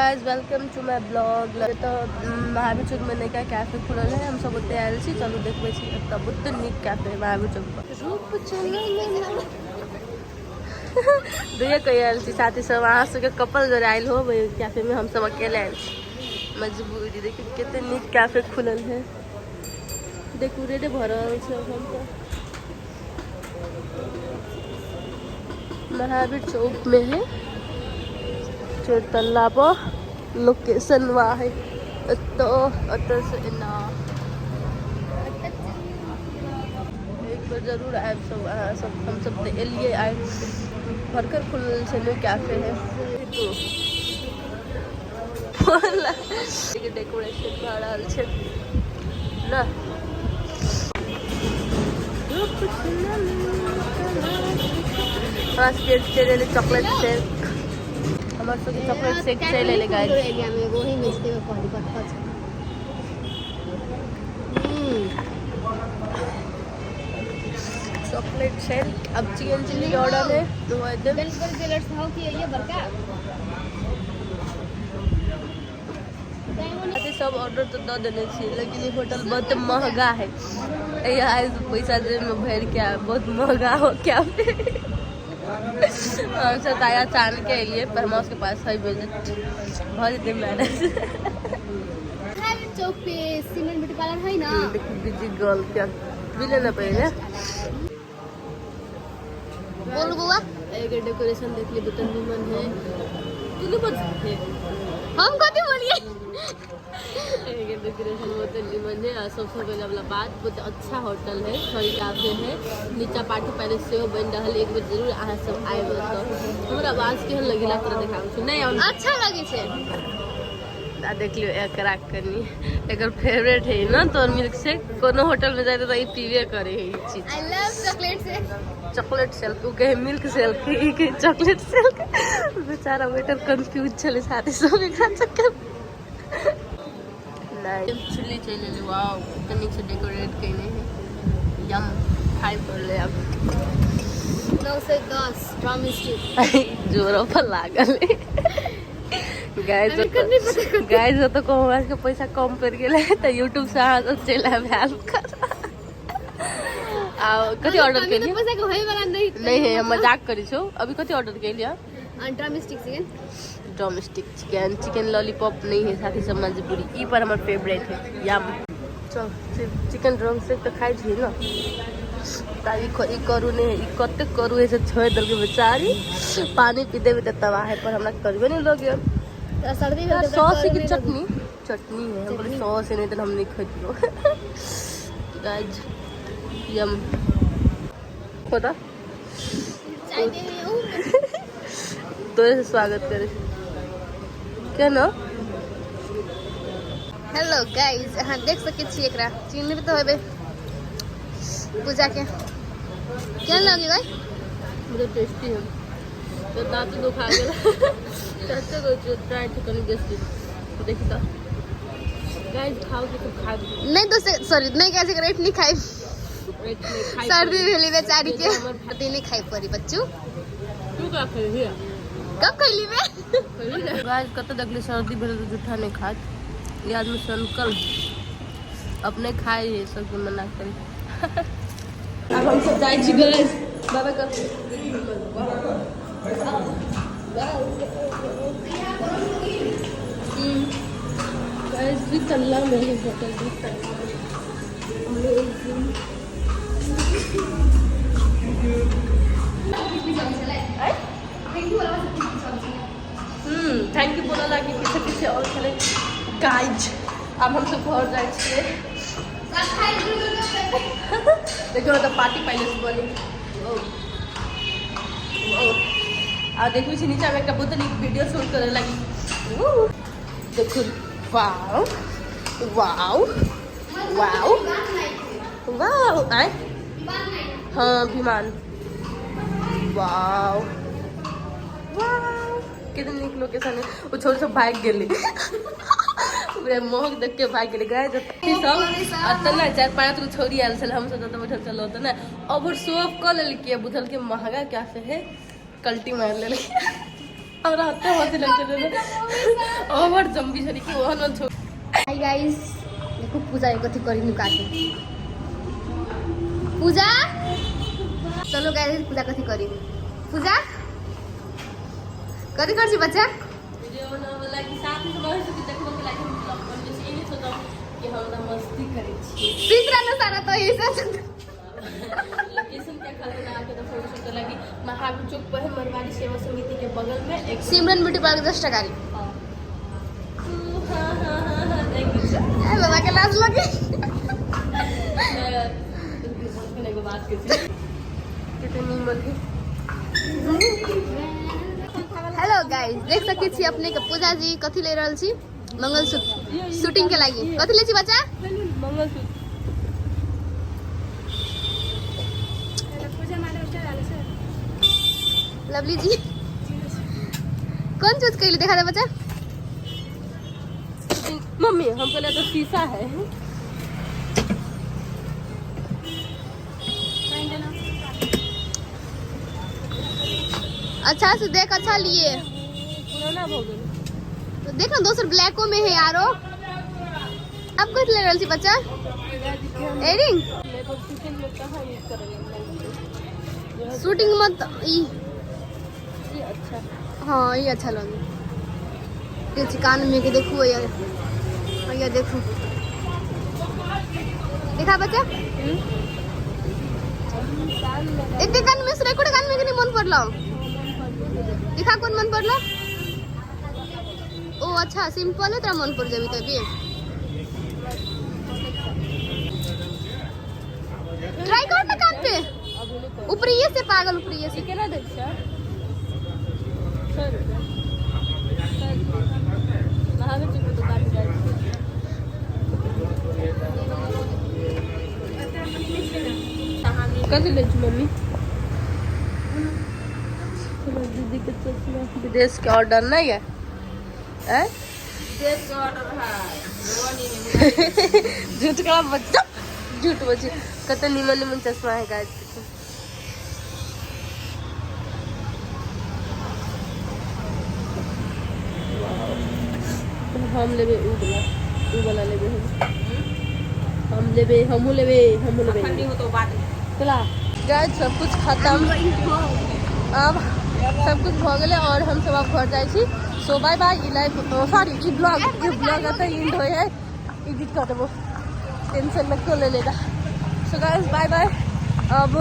Guys, welcome to my blog. एतऽ महावीर चौक में नयका कैफे खुलल है, हम सब ओतय आयल छी। चलू देखबै छी एतऽ बहुत नीक कैफे महावीर चौक पर। रूप दुइये कोई आयल छी साथी सब। अहाँ सबके कपल जोड़े आयल हो कैफे में, हम सब अकेले आयल छी मजबूरी। देखियौ कते नीक कैफे खुलल है, डेकोरेटे भऽ रहल छै एखन तऽ। महावीर चौक में है, चौतल्ला पर लोकेशन वा है। ओतऽ से एना एक बेर जरूर आयब सब अहाँ सब। हम सब तऽ एलियै आइ, भरकर खुलल छै, न्यू कैफे है। डेकोरेशन भऽ रहल छै ना। हमरा सबके चलि एलै चॉकलेट शेक, हमर सबके चॉकलेट शेक चलि एलै गाइस। एरिया में एगो वही में छै कहली कत छै। चॉकलेट शेक, अब चिकन चिल्ली के ऑर्डर है तो एकदम बिल्कुल ज्वेलर्स हो कि ये बड़का अथी सब ऑर्डर तो दऽ देने छी, लेकिन ई होटल बहुत महंगा है। यहाँ पैसा जेब में भर के आए, बहुत महंगा हो क्या। हम सब ताया चान के एलिए, पर हमरा उसके पास है बजट भऽ जेतै मैनेज। महावीर चौक पे सिमरन ब्यूटी पार्लर है ना। देखिए बिजी गर्ल क्या भी लेना पड़ेगा। बोलू बउआ। एक डेकोरेशन देख ली, बहुत निमन है। तू नहीं बोल सकते। हम कथी बोलिए? एक डेकोरेशन बहुत निमन है। आ सबसे पहले वाला बात, बहुत अच्छा होटल है, सॉरी कैफे है। नीचा पार्टी पैलेस सेहो बनि रहल। एक बेर जरूर अहाँ सब आबि तऽ हमर आवाज केहन लगेला तोरा देखाबै छी नहि आउ। अच्छा लगे छै। आ देख लियौ एकरा कनि एकर फेवरेट है ना तोर मिल्क शेक। कोनो होटल में जाए तऽ ई पीबे करे है ई चीज। I love chocolate shake. Chocolate silk, ओ कहे मिल्क सिल्क, ई कहे चॉकलेट सिल्क। बेचारा वेटर कंफ्यूज छलै साथी सब एकरा चक्कर। नहीं चिल्ली चलि एलै। वाओ, कते नीक से डेकोरेट केने है। यम खाइ पड़लै आब। 910 ड्रम स्टिक। जोरो पर लागल है गाइस। गाइस, तो कहूँ हमरा सबके पैसा कम पड़ि गेलै तऽ यूट्यूब से अहाँ सब चलि आयब, हेल्प कर। आ कथी ऑर्डर केलियै? पैसा के होय वाला नहीं। नहीं है, हम मजाक करै छौ। अभी कथी ऑर्डर केलियै? Drum stick chicken. Drumstick chicken, chicken lollipop नहीं है साथी सब, मजबूरी। ई पर हमर फेवरेट है यम। चल, चिकन ड्रम स्टिक तऽ खाइ छी ना। तऽ ई करू नहीं है, ई कते करू है से छोड़ि देलकै बेचारी। पानी पीते पीते तबाह है, पर हमरा करबे नहीं लगे। सर्दी भेल तऽ सॉस की चटनी, चटनी है। हम बोले सॉस है, नहीं तो हम नहीं खइतियो। गाइस, यम खोदा। चाय देने हूँ। तोरे से स्वागत करे क्या ना। हेलो गाइस, अहाँ देख सकै छी एकरा, चिन्हबे तऽ होबे पूजा के। केहन लगे गाइस? मुझे टेस्टी है तो दांत दुखा गेल। चाचा को ट्राई टू कनी टेस्टी। देखी तो गाइस, खाओ के सब खा। नहीं तो सॉरी, नहीं गाइस, एकरा नहीं खाइ। राति में खाइ। सर्दी भेली बेचारी के, सर्दी नहीं खाइ पड़ी बच्चू। तू का खेली? कब खैली बे? गाइस, कत देखली सर्दी भेल तऽ जूठा नहीं खात। ये आदमी सनकल अपने खाए है, सबके मना करे। अब हम सब जाइ छी गाइस, बाबा कर। गाइस, दुई तल्ला में है होटल, दुई तल्ला में। अमेजिंग। Thank you बोला लागी। पीछे पीछे और छलै। गाइज, आब हम सब घर जाइ छियै। देखियौ तऽ पार्टी पैलेस बनी। ओ ओ आ देखै छी नीचा में एकटा बहुत नीक वीडियो शूट करे लागी। देखू, वाओ वाओ वाओ वाओ। आय हाँ, विमान। वाओ वाओ, कितने नीक लोकेशन है। ओ छोड़ सब भागि गेलै, ओकरा महक देख के भागि गेलै। गाय सब एतऽ ने चारि पाँच गो छौरी आयल छलै, हमसब जतऽ बैठल छलहुँ ओतऽ ने ओवर शो ऑफ कऽ लेलकै। बुझलकै महगा कैफे है, कल्टी मारि लेलकै। हमरा एते हँसी लगै छलै ओवर जम्बी छलै कि ओहन छौ। हाय गाइस, देखू पूजा कथी करी नुका के। पूजा चलो गाइस, पूजा कथी करी? पूजा कथी कर छी बच्चा? वीडियो बनाबऽ लागी साथी सब रहै छै कि देखबऽ के लागी हम ब्लॉग बनबै छी। ई नहि सोचब कि हम तऽ मस्ती करै छी। सुति रहलो सारा तो ई सब। लोकेशन के खाली ना आके तो फोटो शूट लगी महावीर चौक पर है, मरवाड़ी सेवा समिति के बगल में एक सिमरन ब्यूटी पार्लर 10 टका री। हाँ हाँ हाँ हाँ हाँ, thank you. ए बाबा के लाज लगे। एगो बात के छै कते नीमन है। हेलो गाइस, देख सकै छी अपने के पूजा जी कथी ले रहल छी? मंगलसूत्र शूटिंग के लागी कथी ले छी बच्चा? मंगलसूत्र। लवली जी कौन चूज कैली देखा दे बच्चा। मम्मी हमको लगा तो शीशा है। अच्छा से देख, अच्छा लिए पुराना हो गया तो देख ना, दोसर ब्लैको में है यारो। अब कथी ले रहल छी बच्चा? एयरिंग। मेकअप शूटिंग में कहाँ यूज करेंगे? शूटिंग मत ई ये अच्छा। हाँ ये अच्छा लगे। ये कान में के देखू यार, ये देखू देखा बच्चा। एते कान में से एकोटा कान में के नहीं मन पड़लो? देखा कौन मन पड़लो? ओ अच्छा सिंपल है, तोरा मन पड़ जाबी तभी। ट्राई कर ना कान पे। ऊपरिये से पागल, ऊपरिये से। केना दै छै? महावीर चौक के दुकान जाइ छी। कथी लै छी मम्मी? दीदी के चश्मा विदेश के ऑर्डर नहीं है? विदेश के ऑर्डर है। झूठ का बच्चा, झूठ बच्चे। कते निमन निमन चश्मा है गाइस। हम लेबे उ वाला, उ वाला लेबे हम लेबे, हमहू लेबे, हमहू लेबे। ठंडी हो तो बाद में। चला गाइस, सब कुछ खत्म, अब सब कुछ भ गेलै और हम सब अब घर जाइ छी। सो बाय बाय। ई लाइव सॉरी ई ब्लॉग, ई ब्लॉग एतऽ एंड होइ है। एडिट कर देबो, टेंशन में क्यों ले लेगा। सो गाइस बाय बाय। अब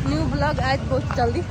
न्यू ब्लॉग आयत बहुत जल्दी।